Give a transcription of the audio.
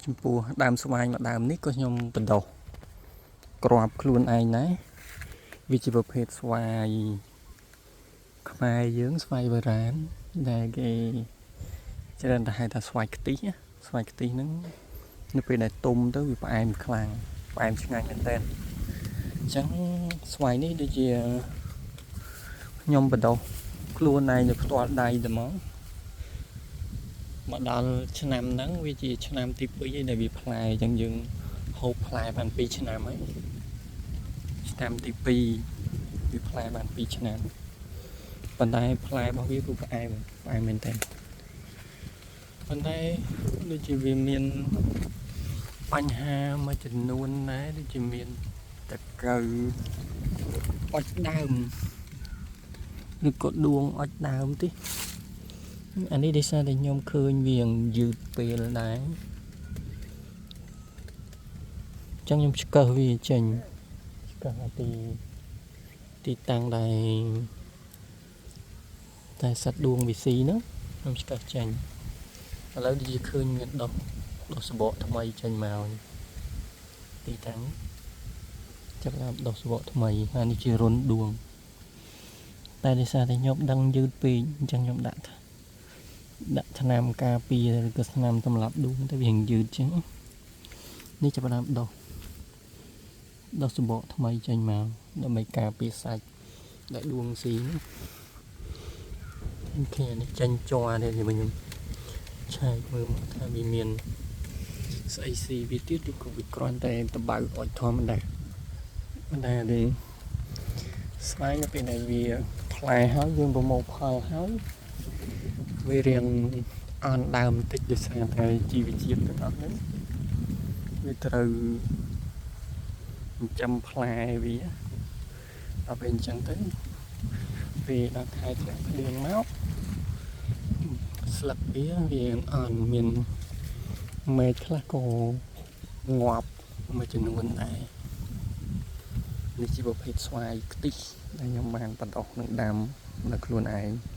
ចំពោះដើមស្វាយមួយដើមនេះក៏ខ្ញុំបណ្ដុះក្របខ្លួនឯងដែរវាជាប្រភេទស្វាយខ្មែរយើងស្វាយបុរាណដែលគេច្រើនតែហៅថាស្វាយខ្ទិះណាស្វាយខ្ទិះហ្នឹងនៅពេលដែលទុំទៅវាផ្អែមខ្លាំងផ្អែមឆ្ងាញ់មែនទែនអញ្ចឹងស្វាយនេះដូចជាខ្ញុំបណ្ដុះខ្លួនឯងនៅផ្ទាល់ដៃតែមកមកដល់ឆ្នាំហ្នឹងវាជាឆ្នាំទី2ហើយដែលវាផ្លែអញ្ចឹងយើងហូបផ្លែបាន2ឆ្នាំហើយឆ្នាំទី2វាផ្លែបាន2ឆ្នាំប៉ុន្តែផ្លែរបស់វាគឺផ្អែមផ្អែមមែនតើប៉ុន្តែដូចជាវាមានបញ្ហាមួយចំនួនដែរដូចជាមានតកៅអុចដើមឬក៏ដួងអុចដើមទេអានេះដោយសារតែខ្ញុំឃើញវាយឺតពេលដែរអញ្ចឹងខ្ញុំឆ្កឹះវាចេញឆ្កឹះអាទីទីតាំងដែលតែសត្វដួងវាស៊ីហ្នឹងខ្ញុំឆ្កឹះចេញឥឡូវដូចជាឃើញមានដុះដុះសបកថ្មីចេញមកនេះទីតាំងចាប់ផ្ដើមដុះសបកថ្មីហើយនេះជារុនដួងតែដោយសារតែខ្ញុំដឹងយឺតពេកអញ្ចឹងខ្ញុំដាក់ដាក់ថ្នាំការពារឬក៏ថ្នាំសម្រាប់ដួងទៅវាយឺតអញ្ចឹងនេះចាប់ផ្ដើមដុះដុះសបកថ្មីចេញមកដើម្បីការពារសាច់ដែលដួងស៊ីហ្នឹង OK នេះចេញជ័រនេះខ្ញុំឆែកមើលមកថាវាមានស្អីស៊ីវាទៀតឬក៏វាគ្រាន់តែតបៅអុចធម្មតាប៉ុន្តែនេះស្វាយនៅពេលដែលវាផ្លែហើយយើងប្រមូលផលហើយវារៀងអន់ដើមបន្តិចដោយសារតែជីវជាតិទាំងអស់ហ្នឹងវាត្រូវចិញ្ចឹមផ្លែវាដល់ពេលអញ្ចឹងទៅពេលដល់ខែធ្លាក់ភ្លៀងមកស្លឹកវាវាអន់មានមែកខ្លះក៏ងាប់មួយចំនួនដែរនេះជាប្រភេទស្វាយខ្ទិះដែលខ្ញុំបានបណ្ដុះនិងដាំនៅខ្លួនឯង។